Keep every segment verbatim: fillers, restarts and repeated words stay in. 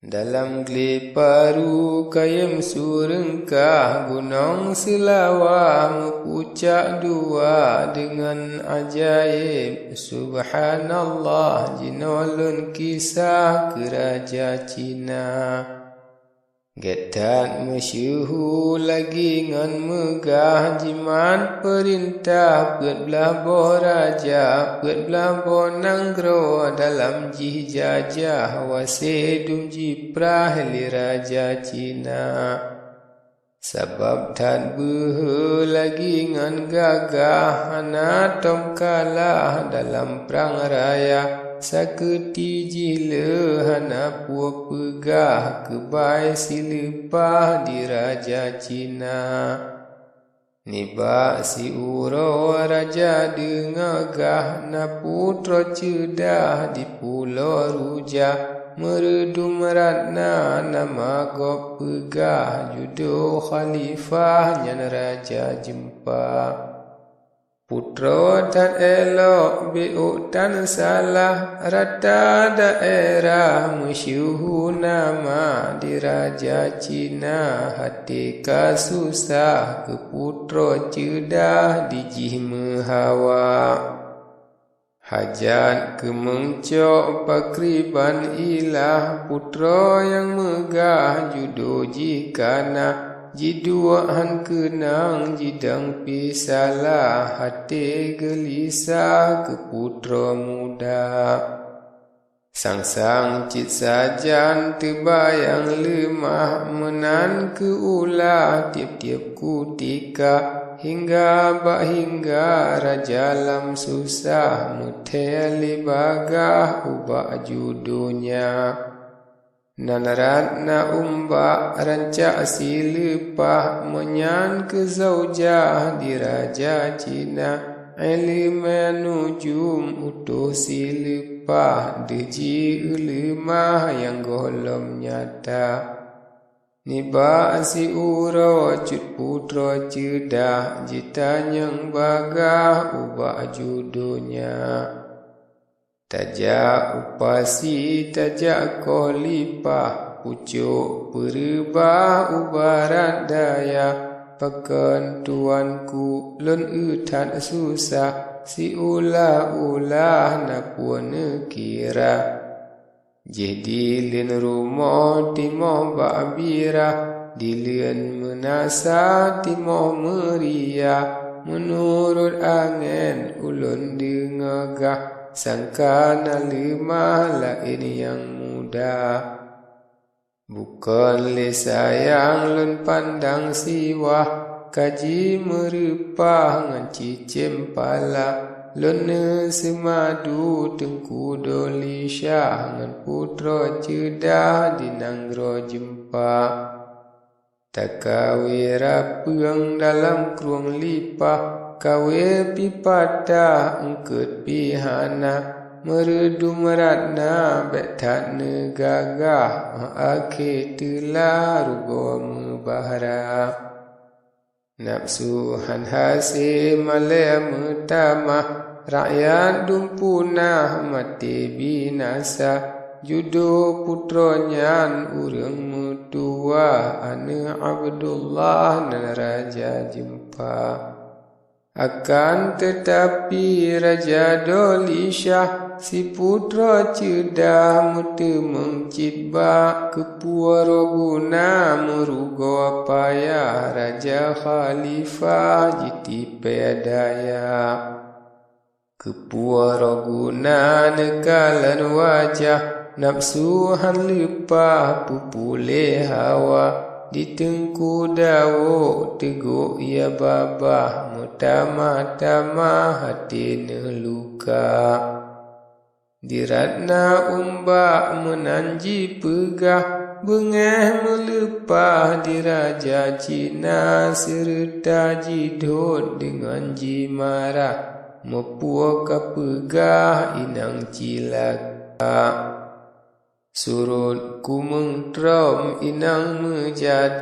Dalam glé paru kayém su reungkah, gunong Seulawah meupucak dua deungon ajaéb. Subhanallah, jinoe lôn kisah keu Raja Cina. Gét that meusyeuhu lagée ngon meugah, jimat peurintah peuet blaih boh raja, peuet blaih boh nanggroe dalam jih jajah, wase dum jiprah lé Raja Cina. Sabab that beuhe lagée ngon gagah, hana tom kalah dalam prang raya. Sakeuti jih le hana peue peugah, keubai sileupah di Raja Cina. Nibak siuroe raja deungoe gah, na putroe ceudah di Pulo Ruja. Meureudum Ratna nama gob peugah, judo khalifah nyan Raja Jeumpa. Putroe that élok, bék ôk tan salah, rata daerah meusyeuhu nama di Raja Cina. Até ka susah keu putroe ceudah di jih meuhawa. Hajat keumeung cok pakriban ilah, putroe nyang meugah judo jih kana, jiduek han keunong jidong pih salah, até geulisah keu putroe muda. Sang-sang cit sajan teubayang leumah, meunan keu ulah tieb-tieb kutika, hingga bak hingga raja lam susah, meuthée lé bagah ubak ju donya. Nan Ratna Umbak rancak sileupah, meunyan keu zaujah di Raja Cina. Iéleumé nujum utoh sileupah, deuh ji-eu leumah nyang gohlom nyata. Nibak siuroe cut putroe ceudah, jitanyong bagah ubak ju donya. Tajak u pasi, tajak koh lipah, pucok peureubah u barat daya. Pakon tuanku, lôn eu that susah, siulah-ulah na peue neukira. Jih dileuen rumoh timoh bak bira, dileuen meunasa timoh meuria. Meunurot angén ulôn deungoe gah, sangka na leumah laén nyang muda. Bukon lé sayang lôn pandang siwah, ka jimeureupah ngon cicém pala. Lôn neuseumadu Teungku Doli Syah ngon putroe ceudah di nanggroe Jeumpa. Takawe rapeueng dalam krueng lipah, kawe pih patah, eungkot pih hana. Meureudum Ratna bék that neugagah, akhé teulah rugoe meubahra. Nafeusu han hase malée meutamah, rakyat dum punah maté binasa. Judo putroe nyan ureuëng meutuwah, aneuëk Abdullah nan Raja Jeumpa. Akan teutapi Raja Doli Syah, si putroe ceudah meuteumeung cit bak. Keupeue roh guna meurugoe payah, Raja Khalifah jitipée daya. Keupeue roh guna neukalon wajah, nafeusu han leupah peupuléh hawa. Di Teungku Dawok teugok ia babah, meutamah-tamah até neuh luka. Di Ratna Umbak meunan jipeugah, beungéh meuleupah di Raja Cina, seureuta jidhôt deungon jimarah, meupue ka peugah inong cilaka. Surot kumeung trom inong meujat,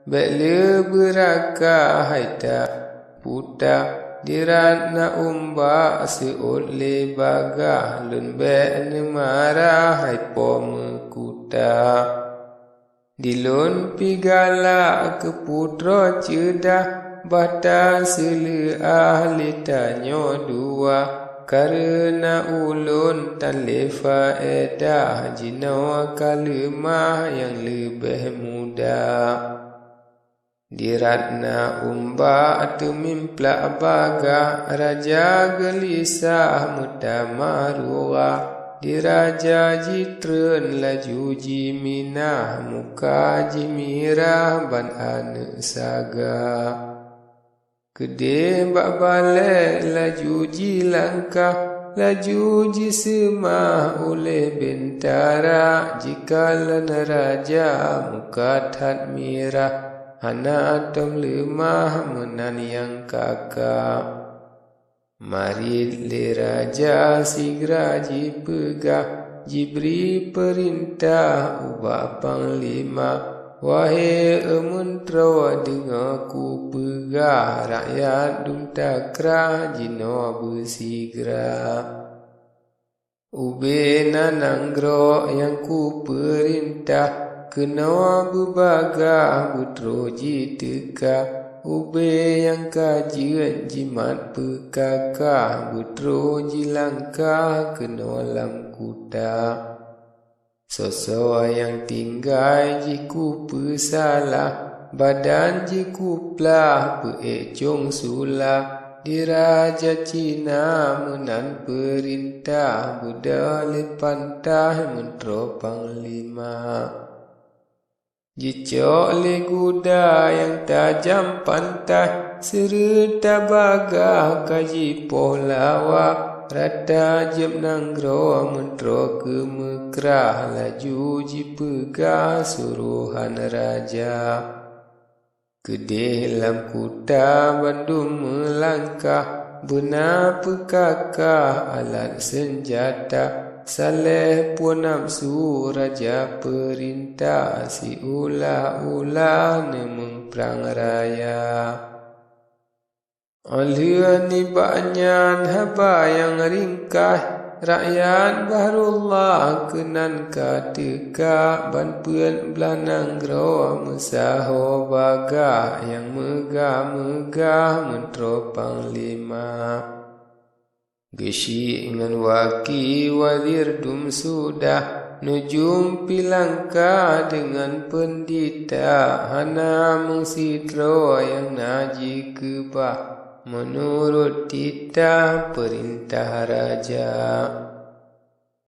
bék le beuraka hai ta puta. Dirat na umbak seuôt lé bagah, lôn bék neumarah hai po meukuta. Dilôn pih galak keu putroe ceudah, bah taseuleuah lé tanyoe dua. Kareuna ulôn tan lé faedah, jinoe ka leumah nyang leubeh muda. Dirat na umbak teumim plak bagah, raja geulisah meutamah rura. Diraja jitreun laju jiminah, muka jih mirah ban aneuëk saga. Keudeh bak balée laju jilangkah, laju jiseumah uléh bintara. Jikalon raja muka that mirah, hana tom leumah meunan nyang kaka. Marit lé raja sigra jipeugah, jibri peurintah ubak panglima, "Wahé e meuntroe, deungoe kupeugah, rakyat dum takrah jinoe beusigra. Ubé na nanggroe nyang kupeurintah, keunoe beubagah beutroh jiteuka. Ubé nyang ka jeuet jimat peukaka, beutroh jilangkah keunoe lam kuta. Soe-soe nyang tinggai jih kupeusalah, badan jih kuplah peuék cong sula. Diraja Cina meunan peurintah, beudôh lé pantah meuntroe panglima. Jicok lé guda nyang tajam pantai, seureuta bagah ka jipoh lawa. Rata jieb nanggroe meuntroe keu meukrah, laju jipeugah surohan raja. Keudeh lam kuta bandum meulangkah, beuna peukaka alat seunjata. Saléh puwoe nafeusu raja peurintah, siulah-ulah neumeuprang raya. Óh lheueh nibak nyan haba nyang ringkah, rakyat Bahrullah keunan ka teuka, ban peuet blaih nanggroe meusaho bagah, nyang meugah-meugah meuntroe panglima. Geusyik ngon waki wazir dum sudah, nujum pih langkah deungon peundita, hana meusidroe nyang na jikeubah. Meunurot titah peurintah raja.